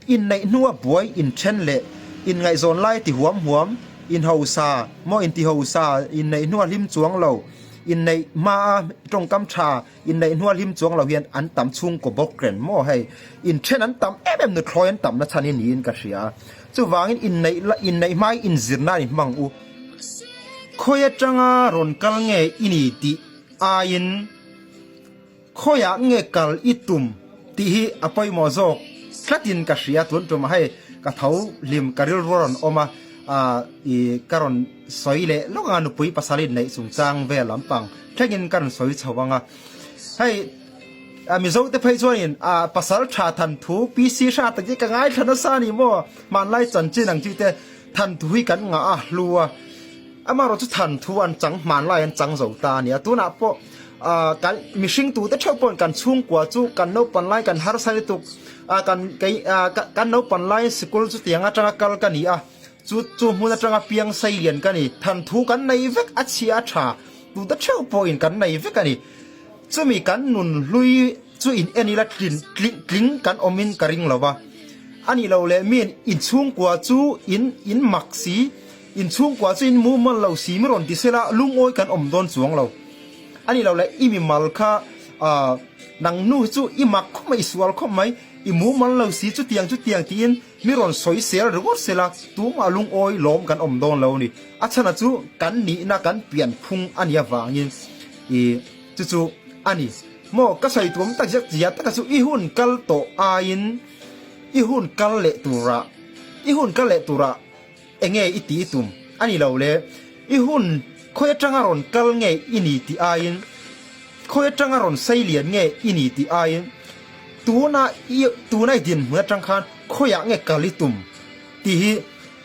Inneih hnua buai inthen leh inngaihzawn lai ti huam huam, inhausa maw intihausa, inneih hnua hlim chuang lo, inneih hmaa tawngkam tha, inneih hnua hlim chuang lo hian an tam chhungkaw bawk reng maw hei. Inthen an tam em em nuthlawi an tamna chhan hi niin ka hria. Chuvangin inneih inneih hma hi inzirna a ni hmang u. Khawi atanga rawn kal nge i ni tih aiin. Khawiah nge kal i tum tih hi a pawimawh zawk tlatin ka hria tun tumah hei ka tho hlim ka rilru a rawn awm a, i ka rawn sawi leh lawk anga nupui pasal inneih chungchang vel lampang thlengin ka rawn sawi chho ang a. Hei Mizo te phei chuanin pasal tha than thu PC hra tak hi ka ngaithla nasa a ni maw hmanlai chanchin ang chi te than thu hi kan ngah a hlu a. Amaherawh chu than thu an chang hmanlai an chang zo ta a ni a, tunah pawh kan mihring tute theuh pawhin kan chhungkua chu kan naupan lai kan harsa lutuk a, kan kei kan naupan lai sikul chutiang atanga kal ka ni a, chu chu hmun atanga piang sei lian ka ni, than thu kan nei vek a chhia a tha tute theuh pawhin kan nei vek a ni. Chumi kan nun hlui chu in en ila tlin tling tling kan awmin ka ring lo va, a nih loh leh miin inchhungkua chu in in mak si, Inchhungkua chu in mumal lo si mi rawn ti sela lungawi kan awm dawn chuang lo. A nih loh leh i mimal kha ah nang nu hi chu i mak khawp mai, i sual khawp mai, i mumal lo si chutiang chutiang tiin mi rawn sawi sel ringawt sela tumah lungawi lawm kan awm dawn lo a ni. A chhana chu kan nihna kan pian phung a nih avangin i chu chu a ni. Maw ka sawi tuam tak ziak zia taka chu i hun kal tawh aiin i hun kal leh turah i hun kal leh turah Enge i tih i tum a ni lo le? I hun khawi atanga rawn kal nge i ni tih aiin, khawi atanga rawn sei lian nge i ni tih aiin, tuna i tuna i dinhmun atang khan khawiah nge kal i tum tih hi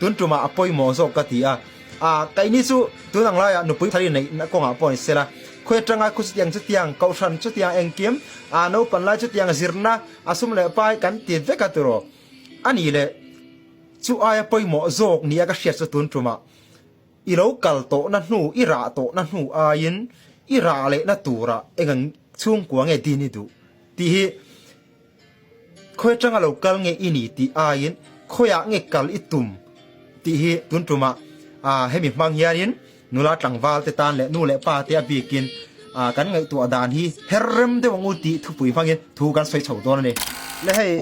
tun tumah a pawimawh zawk ka ti a. A, keini chu tun ang laiah nupui thar i neihna kawngah pawh ni sela, khawi atanga khu chutiang chutiang, kohhran chutiang engkim, a naupan lai chutiang zirna a sum leh pai kan ti vek a tiraw a ni le. Chu aia pawimawh zawk nia ka hriat chu tun tumah i lo kal tawhna hnu, i rah tawhna hnu aiin i rah lehna turah eng chhungkua nge din i duh tih hi khawi atanga lo kal nge i ni tih aiin khawiah nge kal i tum tih hi tun tumah hemi hmang hianin nula tlangval te tan leh nu leh pa te a bikin kan ngaihtuah dan hi her rem deuh ang u tih thupui hmangin thu kan sawi chho dawn a ni. Le hei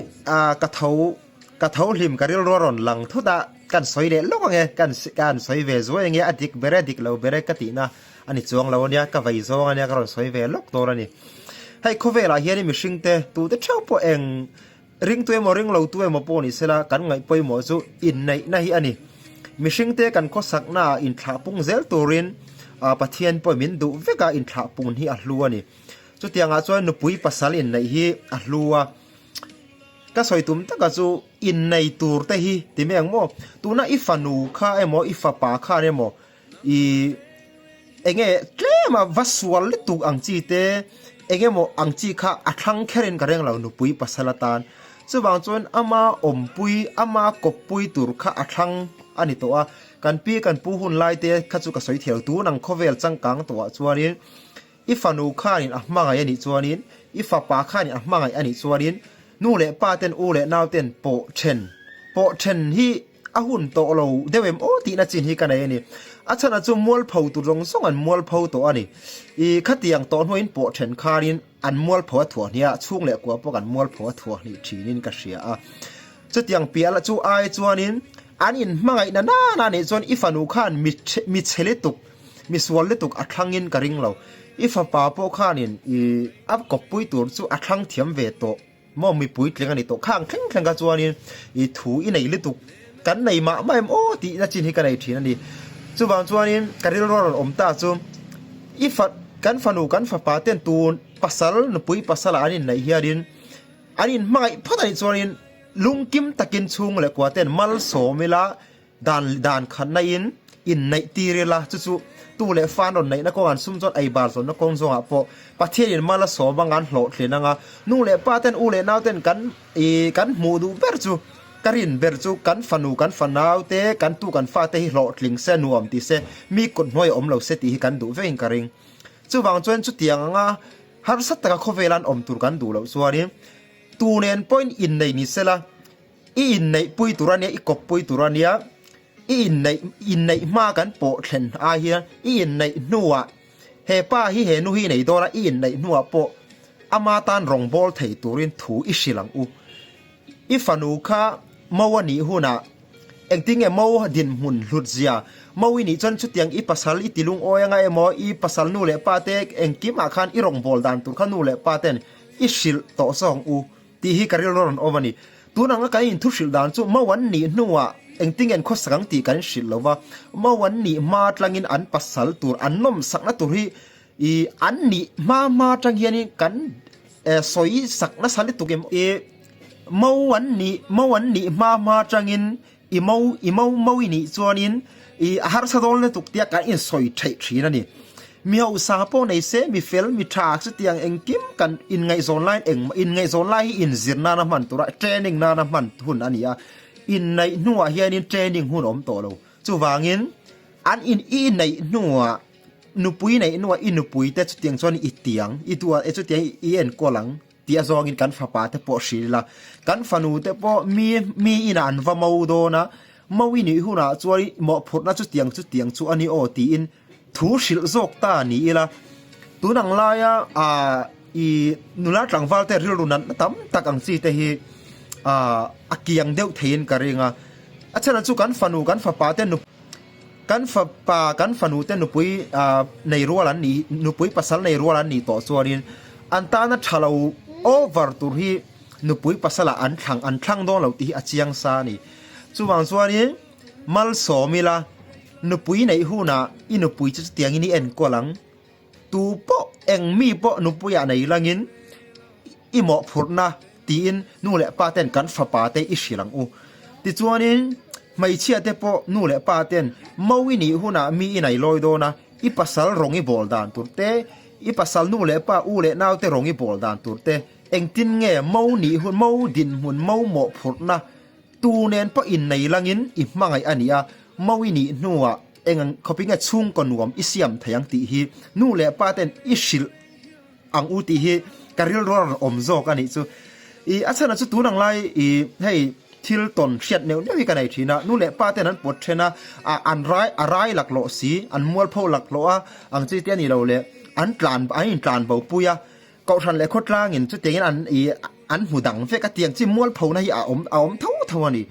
ka tho Ka tho hlim ka rilru a rawn lang thut a, kan sawi leh lawk ange, kan kan sawi ve zuai ange, a dik ber e, dik lo ber e ka tihna a ni chuang lo ania, ka vei zawng ania ka rawn sawi ve lawk dawn a ni. Hei khawvelah hian mihringte tute theuh pawh eng ringtu emaw ring lo tu emaw pawh ni sela kan ngaih pawimawh chu inneihna hi a ni. Mihringte kan khawsaknaah inthlah pung zel turin Pathian pawh min duh vek a, inthlah pung hi a hlu a ni. Chutiangah chuan nupui pasal inneih hi a hlu a. Ka sawi tum taka chu innei tur te hi ti mai ang maw? Tuna i fanu kha emaw i fapa khan emaw i enge tlem a va sual lutuk ang chi te eng emaw ang chi kha a thlang kher in ka reng lo nupui pasal atan. Chuvang chuan ama awmpui ama kawppui tur kha a thlang a ni tawh a, kan pi kan pu hun lai te kha chu ka sawi thiam lo tun ang khawvel changkang tawhah chuanin I fanu khanin a hmangaih a nih chuanin, i fapa khanin a hmangaih a nih chuanin, nu leh pa ten u leh nau ten pawh then, pawh then hi a hun tawh lo deuh em aw tihna chin hi ka nei a ni. A chhan a chu mualpho tur zawng zawng an mualpho tawh a ni. I khatiang tawh hnuaiin pawh then khanin an mualpho a thuah hnih a, chhung leh kua pawh kan mualpho a thuah hnih thinin ka hria a. Chutiang piah lah chu ai chuanin an inhmangaihna nana nih chuan i fanu khan mi mi chhe lutuk, Mi sual lutuk a thlangin ka ring lo. I fapa pawh khanin i a kawppui tur chu a thlang thiam ve tawh maw mi puitling a ni tawh. Khang thleng thleng kha chuanin i thu i nei lutuk kan nei mah mah em aw tihna chin hi ka nei thin a ni. Chuvang chuanin ka rilru a rawn awm ta chu i fa kan fanu kan fapa ten tun pasal nupui pasala an inneih hianin an inhmangaih phawt a nih chuanin lungkim takin chhung leh kua ten malsawm ila Dan dan khatna in inneih tir ila, chu chu tu leh fa an rawn neihna kawng an sum chuan ei bar zawnna kawng zawngah pawh Pathian in mal a sawm anga an hlawhtlin anga nu leh pa ten u leh nau ten kan ih kan hmuh duh ber chu ka rin ber chu kan fanu kan fanau te kan tu kan fa te hi hlawhtling se nuam ti se mi kut hnuai a awm lo se tih hi kan duh vekin ka ring. Chuvang chuan chutiang anga harsa taka khawvela an awm tur kan duh loh chuanin tu nen pawhin innei ni sela. I inneihpui tur a nia, i kawppui tur a nia, i inneih inneih hma kan pawh thlen ai hian i inneih hnuah he pa hi he nu hi nei dawn a, i inneih hnuah pawh ama tan rawngbâwl thei turin thu i hrilh ang u. I fanu kha mo a nih hunah engtin nge mo dinhmun hlut zia, mo i nih chuan chutiang i pasal i ti lungawi anga emaw i pasal nu leh pa te engkimah khan i rawngbâwl dan tur kha nu leh pa ten i hrilh tawh zawk ang u. Tih hi ka rilru a rawn awm a ni. Tun anga kan inthu hrilh dan chu Mo an nih hnuah engtin nge khawsak ang tih kan hrilh lo va, Mo an nih hma tlangin an pasal tur, an nawmsakna tur hi ih an nih hma hma atang hianin kan sawi sak nasa lutuk em? Ih Mo an nih Mo an nih hma hma atangin i mo i mo mo i nih chuanin i a harsa dawn lutuk tia kan insawi theih thin a ni. Mi hausa pawh nei se, mi fel, mi tha chutiang engkim kan inngaihzawn laiin eng inngaihzawn lai hi inzir nana hman tura training nana hman hun a ni a, inneih hnuah hianin training hun a awm tawh lo. Chuvangin an in i inneih hnuah nupui neih hnuah i nupui te chutiang chuan i tiang i duat e chutiang i enkawl ang. Tih a zawngin kan fapa te pawh hrilh ila, kan fanu te pawh mi mi inah an va mo dawn a, mo i nih hunah chuan mawhphurhna chutiang chutiang chu a ni aw tiin thu hrilh zawk ta ni ila, tun ang laia ah i nula tlangval te rilru natna tam tak ang chi te hi ah a kiang deuh theiin ka ring a, a chhan chu kan fanu kan fapa te nu. Kan fapa, kan fanute nupui nei rual an nih, nupui pasal nei rual an nih tawh chuanin an tana tha lo over tur hi nupui pasalah an thlang, an thlang dawn lo tih hi a chiang sa a ni. Chuvang chuanin malsawm ila nupui neih hunah i nupui chu chutiangin i enkawl ang. Tu pawh eng mi pawh nupuiah nei langin i mawhphurhna tiin nu leh pa ten kan fapa te i hrilh ang u. Tichuanin hmeichhia te pawh nu leh pa ten mo i nih hunah mi i nei lawi dawn a, i pasal rawng i bawl dan tur te, i pasal nu leh pa u leh nau te rawng i bawl dan tur te, engtin nge mo nih hun mo dinhmun mo mawhphurhna Tu nen pawh innei langin i hmangaih a nia, mo i nih hnuah eng ang khawpin nge chhungkaw nuam i siam thei ang tih hi nu leh pa ten i hrilh ang u tih hi ka rilru a rawn awm zawk a nih chu. I a chhan ah chu tun ang lai i hei thil tawn hriat neuh neuh hi ka nei thin a, nu leh pa ten an pawt then a, an rai a rai laklawh si, an mualpho laklawh a ang chi te a ni lo leh an tlan an intlan bo pui a, Kohhran leh khawtlangin chutiangin an i an hmu dang vek a, tiang chi mualphona hi a awm a awm tho tho a ni.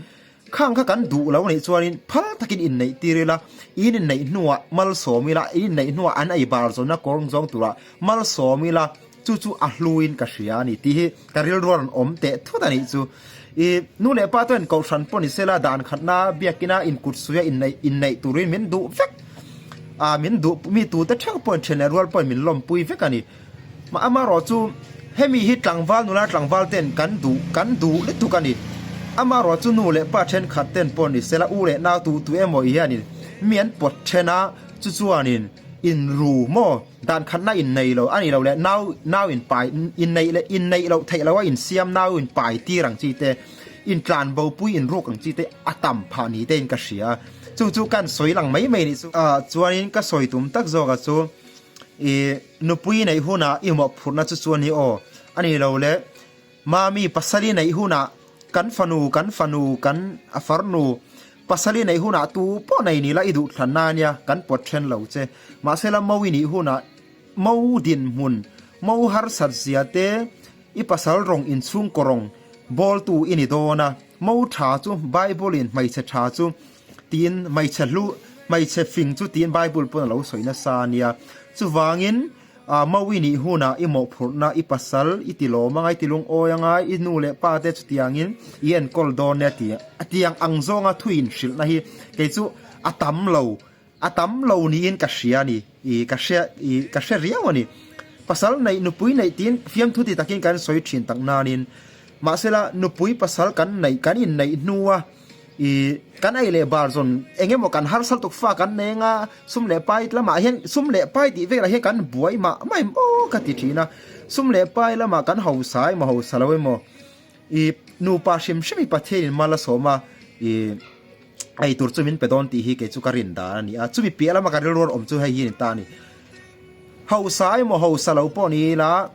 Khang kha kan duh lo anih chuanin phal takin inneih tir ila, in inneih hnuah malsawm ila, in inneih hnuah an ei bar zawnna kawng zawng turah malsawm ila, chu chu a hluin ka hria a ni tih hi ka rilru a rawn awm teh thut a nih chu. I nu leh pa chuan kohhran pawh ni sela dan khatna biakina inkut suia inneih inneih turin min duh vek a, min duh mi tute theuh pawhin thian leh rual pawhin min lawmpui vek a ni. Mah amarawh chu hemi hi tlangval nula tlangval ten kan duh kan duh lutuk a ni. Amarawh chu nu leh pa thenkhat ten pawh ni sela u leh nau tu tu emaw hianin mi an pawt then a, chu chuanin in ru maw dan khatna in nei lo a ni lo leh nau nau in pai in neih leh in neih loh theih loh a insiam nau in pai tir ang chi te in tlan bo pui in ruk ang chi te a tam phah ni te in ka hria. Chu chu kan sawi lang mai mai ni chu. Chuanin ka sawi tum tak zawk a chu. I nupui neih hunah i mawhphurhna chu chuan hi aw a ni lo le. Mami pasali neih hunah kan fanu kan fanu kan a farnu pasali neih hunah tu pawh nei ni la i duhthlanna a nia kan pawt then lo che. Mahsela mo i nih hunah mo dinhmun mo harsat zia te i pasal rawng inchhungkaw rawng bawltu i ni dawn a, mo tha chu Bible in hmeichhe tha chu Tiin hmeichhe hlu, hmeichhe fing chu tiin Bible pawn a lo sawi nasa a nia. Chuvangin, Mawi nih hunah i mawhphurhna, i pasal, i tilawm anga, i tilungawi anga, i nu leh pa te chutiangin i enkawl dawn nia ti a tiang ang zawnga thuin hrilhna hi kei chu a tam lo, a tam lo niin ka hria a ni, i ka hria, i ka hre riau a ni. Pasal neih, nupui neih tiin fiamthu ti takin kan sawi thin tak nanin, mahsela nupui pasal kan neih, kan inneih hnua, I kan ei leh bar zawn eng emaw kan harsal tuk fa kan nei anga sum leh pai lamah hian sum leh pai tih velah hian kan buai mah mah em aw ka ti thin a, sum leh pai lamah kan hausa emaw hausa lo emaw i nupa hrim hrim hi Pathian in mal a sawm a i ei tur chu min pe dawn tih hi kei chu ka rin dan a ni a, chumi piah lama ka rilru awm chu hei hi a ni ta a ni. Hausa emaw hausa lo pawh ni ila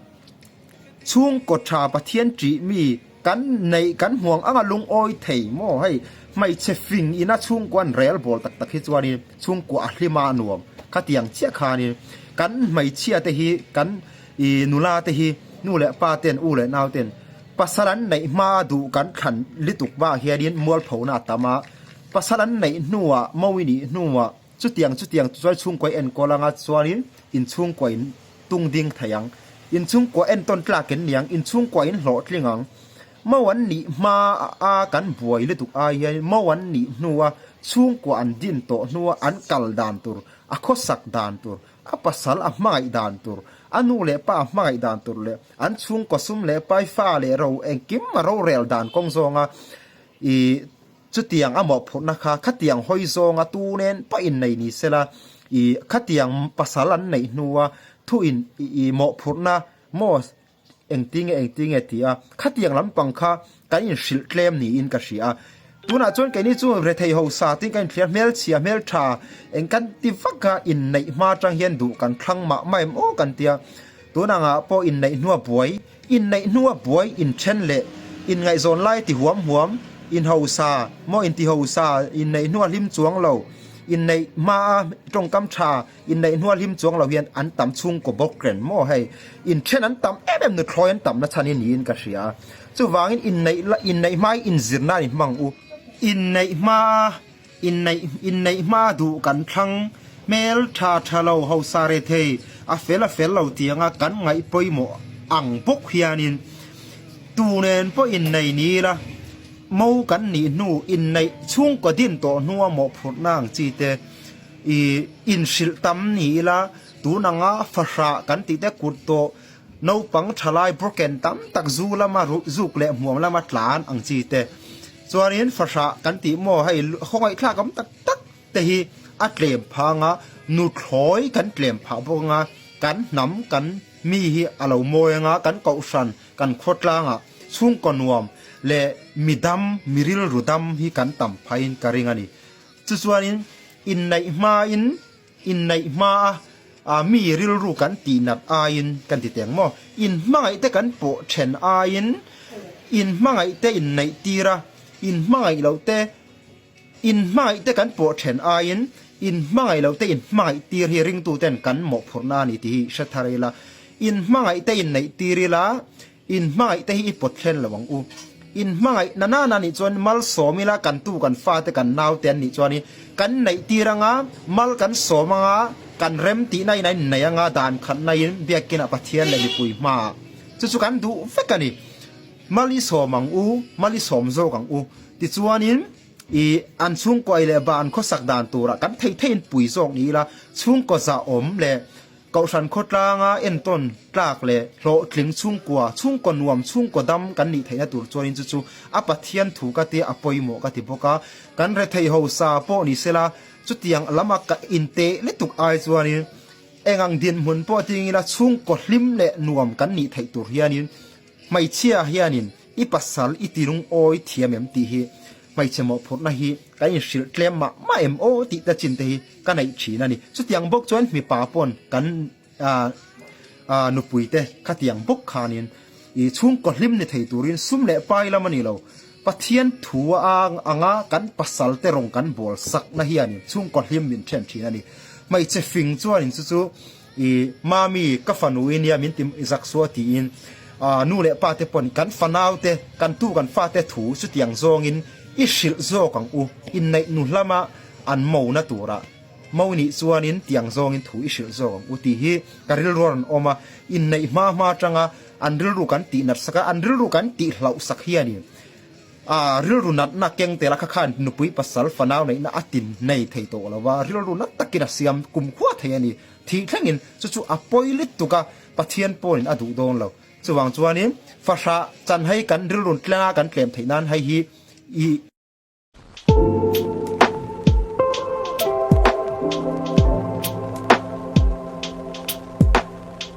chhungkaw tha Pathian tih mi. Kan neih kan hmuang anga lungawi thei maw hei hmeichhe fing ina chhungkua an rel bawl tak tak hi chuanin chhungkua a hlima a nuam khatiang chiah khanin kan hmeichhia te hi kan ih nula te hi nu leh pa ten u leh nau ten pasal an neih hma a duh kan thlan lutuk vah hianin mualphona a tam a pasal an neih hnuah mawi nih hnuah Chutiang chutiang chuan chhungkaw i enkawl anga chuanin inchhungkaw in tung ding thei ang. Inchhungkaw entawn tlak in ni ang, inchhungkaw in hlawhtling ang. Mo an nih hma a kan buai lutuk ai hian mo an nih hnua chhungkaw an din tawh hnua an kal dan tur, a khawsak dan tur, a pasal a hmangaih dan tur, a nu leh pa a hmangaih dan tur leh an chhungkaw sum leh pai fa leh ro engkim a rorel dan kawng zawnga i Chutiang a mawhphurhna kha khatiang hawi zawnga tu nen pawh innei ni sela, i khatiang pasal an neih hnua thu in i mawhphurhna maw engtinge engtinge ti a, khatiang lampang kha kan inhrilh tlem niin ka hria a. Tunah chuan keini chu rethei hosa tiin kan inthliar hmelchhia hmeltha eng kan ti vak a, inneih hma atang hian duh kan thlang mah mah em aw kan tia. Tun angah pawh inneih hnua buai Inneih hnua buai inthen leh inngaihzawn lai ti huam huam, inhausa maw intihosa, inneih hnua hlim chuang lo, inneih hmaa tawngkam tha, inneih hnua hlim chuang lo hian an tam chhungkaw bawk reng maw hei. Inthen an tam em em nuthlawi an tam na chhan hi niin ka hria. Chuvangin inneih inneih hmaa inzirna an inhmang u. Inneih hmaa Inneih inneih hma duh kan thlang hmel tha tha lo hausa re thei a fel a fel lo tianga kan ngaih pawimawh ang bawk hianin tu nen pawh innei ni ila mo kan nih hnu inneih chhungkaw din tawh hnua mawhphurhna ang chi te ih inhrilh tam ni ila tun anga fahrah kan tih te kut tawh Naupang thalai broken tam tak zu lama zuk leh hmuam lama tlan ang chi te. Chuanin fahrah kan tih maw hei khawngaihthlak awm tak tak te hi a tlem phang a, nuthlawi kan tlem phah bawk anga kan hnam kan mi hi a lo mawi anga kan kohhran kan khawtlangah chhungkaw nuam leh mi dam mi rilru dam hi kan tam phahin ka ring a ni. Chuchuanin inneih hmain Inneih hmaa a mi rilru kan tihnat aiin kan ti teng maw? Inhmangaih te kan pawh then aiin inhmangaih te inneih tir a, inhmangaih loh te inhmangaih te kan pawh then aiin inhmangaih loh te inhmangaih tir hi ringtu ten kan mawhphurhna a ni tih hi hre thar ila. Inhmangaih te inneih tir ila Inhmangaih te hi i pawt thlen lo ang u. Inhmangaih na nana nih chuan malsawm ila kan tu kan fate kan naute an nih chuan i kan neih tir anga mal kan sawm anga kan rem tihna in a inneih anga dan khatna in biakina Pathian leh mipui hmaah chu chu kan duh vek a ni. Mal i sawm ang u, mal i sawm zawk ang u. Tichuanin i an chhungkaw ei leh ba an khawsak dan turah kan thei theiin pui zawk ni ila chhungkaw zahawm leh Kohhran khawtlanga entawn tlak leh hlawhtling chhungkua, chhungkaw nuam, chhungkaw dam kan nih theihna tur chuanin chu chu a Pathian thu ka tia a pawimawh ka ti bawk a. Kan rethei hosa pawh ni sela, chutiang lama ka inteh lutuk ai chuanin engang dinhmun pawh ting ila chhungkaw hlim leh nuam kan nih theih tur hianin hmeichhia hianin i pasal i tilungawi thiam em tih hi Hmeichhe mawhphurhna hi kan inhrilh tlem mah mah em aw tih te chin te hi ka neih thin a ni. Chutiang bawk chuan mipa pawn kan nupui te khatiang bawk khanin i chhungkaw hlim ni thei turin sum leh pai lam a ni lo. Pathian thu anga kan pasal te rawng kan bawl sakna hianin chhungkaw hlim min then thin a ni. Hmeichhe fing chuanin chu chu I mami ka fanu i nia min ti zak suah tiin nu leh pa te pawn kan fanau te kan tu kan fa te thu chutiang zawngin i hrilh zawk ang u inneih nu hlama an mo na turah mo nih chuanin tiang zawngin thu i hrilh zawk ang u tih hi ka rilru a rawn awm a inneih hma hma atanga an rilru kan tih nat sak a an rilru kan tih hlauh sak hianin A rilru natna keng tel a kha khan nupui pasal fanau neihna a tin nei thei tawh lo va, rilru nat takin a siam kumkhua thei a ni. Thih thlengin chu chu a pawi lutuk a, Pathian pawhin a duh dawn lo. Chuvang chuanin fahrah chan hei kan rilru tlenga kan tlem theih nan hei hi i.